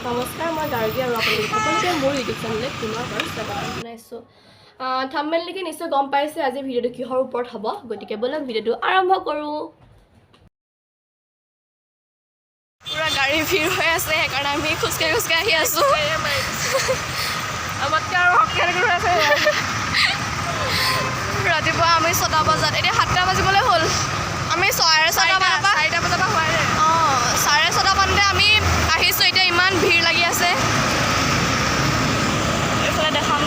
নমস্কাৰ, মই গাৰ্গী আৰু আপোনালোক সকলোকে মোৰ ইউটিউব চেনেললৈ পুনৰবাৰ স্বাগতম জনাইছোঁ। থাম্বনেইল দেখি নিশ্চয় গম পাইছে আজি ভিডিঅ'টো কিহৰ ওপৰত হ'ব। গতিকে ব'লক, ভিডিঅ'টো আৰম্ভ কৰোঁ। পূৰা গাড়ী ভিৰ হৈ আছে, সেইকাৰণে আমি খোজকাঢ়ি খোজকাঢ়ি আহি আছোঁ। আমাতকৈ আৰু শক্তিশালী হৈ আছে। ৰাতিপুৱা আমি 6টা বজাত, এতিয়া 7টা বাজিবলৈ হ'ল। আমি 6:30 মানৰ পৰা 4টা বজাৰ পৰা হোৱাই নাই। অঁ, 6:30 মানতে আমি আহিছোঁ। এতিয়া ইমান ভিৰ লাগি আছে। এইফালে দেখাম।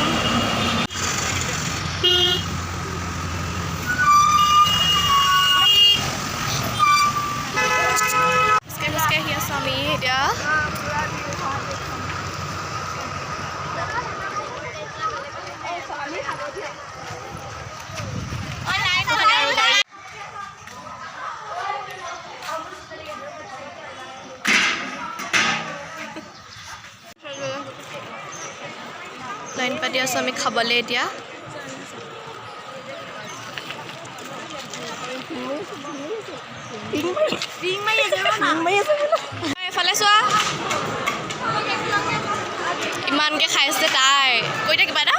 খোজকাঢ়ি খোজকাঢ়ি আহি আছোঁ আমি এতিয়া। আৰু গাড়ী লাইন পাতি আছোঁ আমি খাবলৈ এতিয়া। এইফালে চোৱা, ইমানকে খাইছে তাই। কৈ দে কিবা এটা।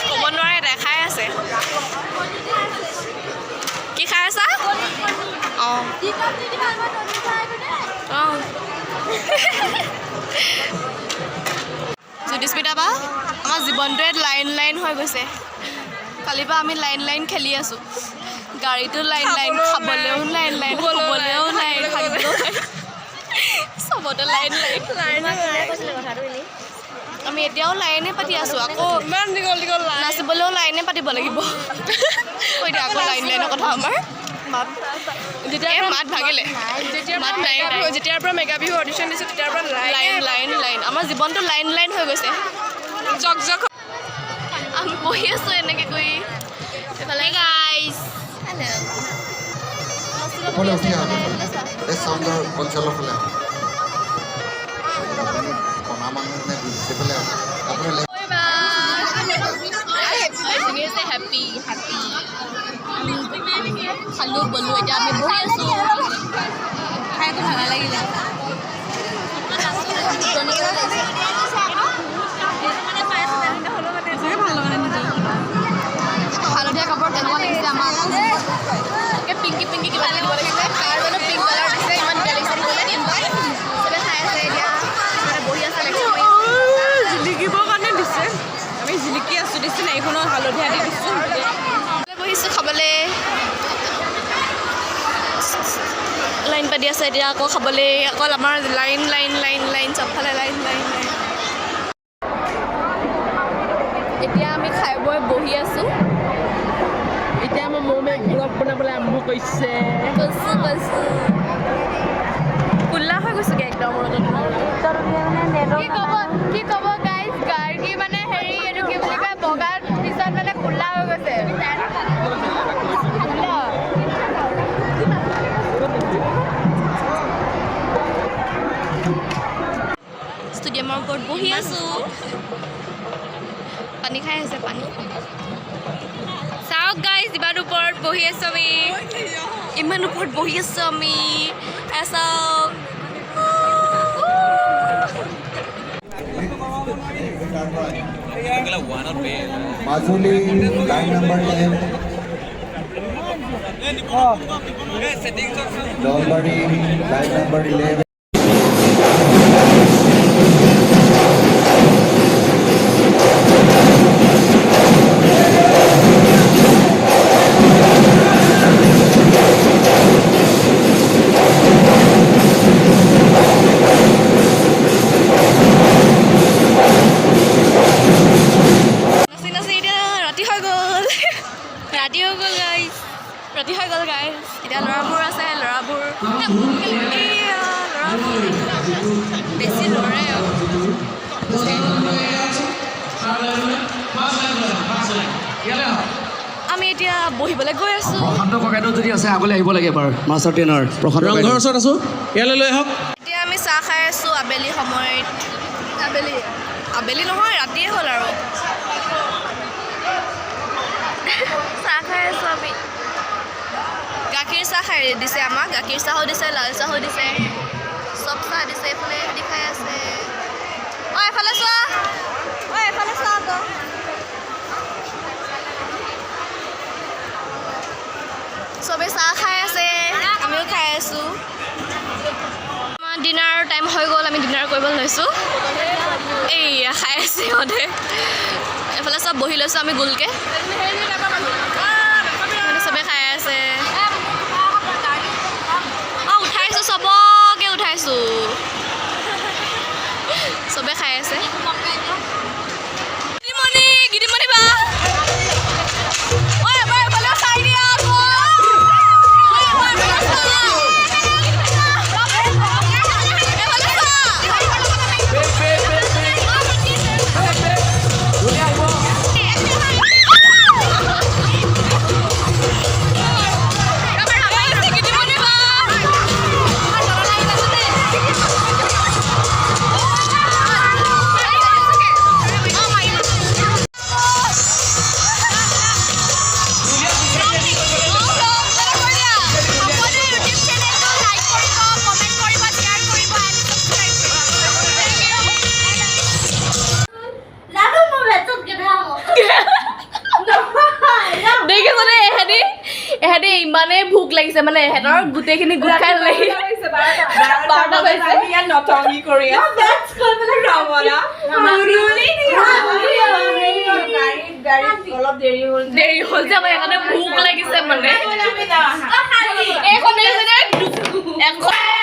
ক'ব নোৱাৰে তাই, খাই আছে। কি খাই আছা? অঁ অঁ জ্যোতিস্মিতা বা, আমাৰ জীৱনটোৱে লাইন লাইন হৈ গৈছে। কালিৰ পৰা আমি লাইন লাইন খেলি আছোঁ। গাড়ীতো লাইন লাইন, খাবলৈও লাইন লাইন, শুবলৈও লাইন, থাকিবলৈও লাইন, চবতে লাইন লাইন। আমি এতিয়াও লাইনে পাতি আছোঁ আকৌ। ইমান দীঘল দীঘল লাইন। নাচিবলৈও লাইনে পাতিব লাগিব। কৈ দিয়া আকৌ লাইন লাইনৰ কথা আমাৰ। যেতিয়া এই মাত ভাগিলে। যেতিয়াৰ মাত পৰা নাই, মেগা নাই। বিহু, যেতিয়াৰ পৰা মেগা বিহু অডিশ্যন দিছে, তেতিয়াৰ পৰা লাইন লাইন লাইন, আমাৰ জীৱনটো লাইন লাইন হৈ গৈছে। জক জক। আমি বহি আছোঁ এনেকৈ কৰি। এইফালে গাইজ ওপৰলৈ উঠি আহক। এই চাউণ্ডৰ কনচলৰ ফালে আহক। আপুনি কণা মানুহ নে সেইফালে আহক আপুনি। হেপী হেপী খালোঁ বলো, এতিয়া আমি বহি আছোঁ। খাই একো ভাল নালাগিলে। হালধীয়া কাপোৰ কেনেকুৱা লাগিছে আমাক? পিংকি পিংকি কিবা দিব লাগিছে। কাৰ জানো পিংক কালাৰ দিছে, ইমান বেয়া লাগিছে দেখিবলৈ। চবে খাই আছে এতিয়া, কিছুমানে বহি আছে, লেকচাৰ মাৰি আছে। জিলিকিবৰ কাৰণে দিছে, আমি জিলিকি আছোঁ। দিছে নাই, এইখনো হালধীয়া দি দিছোঁ। বহিছোঁ খাবলৈ। লাইন পাতি আছে এতিয়া আকৌ খাবলৈ। অকল আমাৰ লাইন লাইন লাইন লাইন, চবফালে লাইন লাইন লাইন। এতিয়া আমি খাই বৈ বহি আছোঁ। এতিয়া আমাৰ মৌমে ব্লগ বনাবলৈ আৰম্ভ কৰিছে। কৈছোঁ কৈছোঁ, কোলা হৈ গৈছোগৈ একদম ৰ'দত। কি ক'ব, কি ক'ব গাইজ, গাৰ্গী মানে হেৰি, এইটো কি বুলি কয়, বগাৰ পিছত মানে ক'লা হৈ গৈছে। ষ্টেডিয়ামৰ ওপৰত বহি আছোঁ, পানী খাই আছে, পানী। চাওক গাইজ, ইমান ওপৰত বহি আছোঁ আমি। ইমান ওপৰত বহি আছোঁ আমি, এ চাওক। Majuli, line number 10। Nalbari, line number 11। নাচি নাচি এতিয়া ৰাতি হৈ গ'ল। ৰাতি হৈ গ'ল গাইজ। ৰাতি হৈ গ'ল গাইজ। এতিয়া ল'ৰাবোৰ আছে, ল'ৰাবোৰ, এইয়া ল'ৰাবোৰ বেছি লৰে আৰু। আমি এতিয়া বহিবলৈ গৈ আছোঁ। প্ৰশান্ত ককাইদেউ যদি আছে, আগলৈ আহিব লাগে এবাৰ। মাষ্টাৰ ট্ৰেইনাৰ প্ৰশান্ত ৰংঘৰৰ ককাইদেউ। ওচৰত আছোঁ, ইয়ালৈ লৈ আহক। এতিয়া আমি চাহ খাই আছোঁ আবেলি সময়ত। আবেলি আবেলি নহয়, ৰাতিয়ে হ'ল আৰু। চাহ খাই আছোঁ আমি। গাখীৰ চাহ খাই দিছে আমাক। গাখীৰ চাহো দিছে, লাল চাহো দিছে, চব চাহ দিছে। এইফালে সিহঁতি খাই আছে। টাইম হৈ গ'ল, আমি ডিনাৰ কৰিব লৈছোঁ। এইয়া খাই আছে সিহঁতে। এইফালে চব বহি লৈছোঁ আমি গোলকৈ, মানে চবে খাই আছে। অঁ, উঠাইছোঁ, চবকে উঠাইছোঁ। চবে খাই আছে। গিৰিমণি, গিৰিমণি বা, ঐ এবাৰ এফালেও চাই দিয়া আকৌ। ঐ, এবাৰ এফালেও চোৱা। এফালে চোৱা। গিৰিমণি বা। দেখিছনে, এহেঁতি ইমানেই ভোক লাগিছে, মানে এহেঁতৰ গোটেইখিনি গোট খাই ল'লে। 12টা বাজিছে। ইয়াত নটংগি কৰি আছো। ৰমনা। অলপ দেৰি হ'ল। দেৰি হ'ল যে আমাৰ, সেইকাৰণে ভোক লাগিছে। মানে এইখন দেখিছেনে? এখন।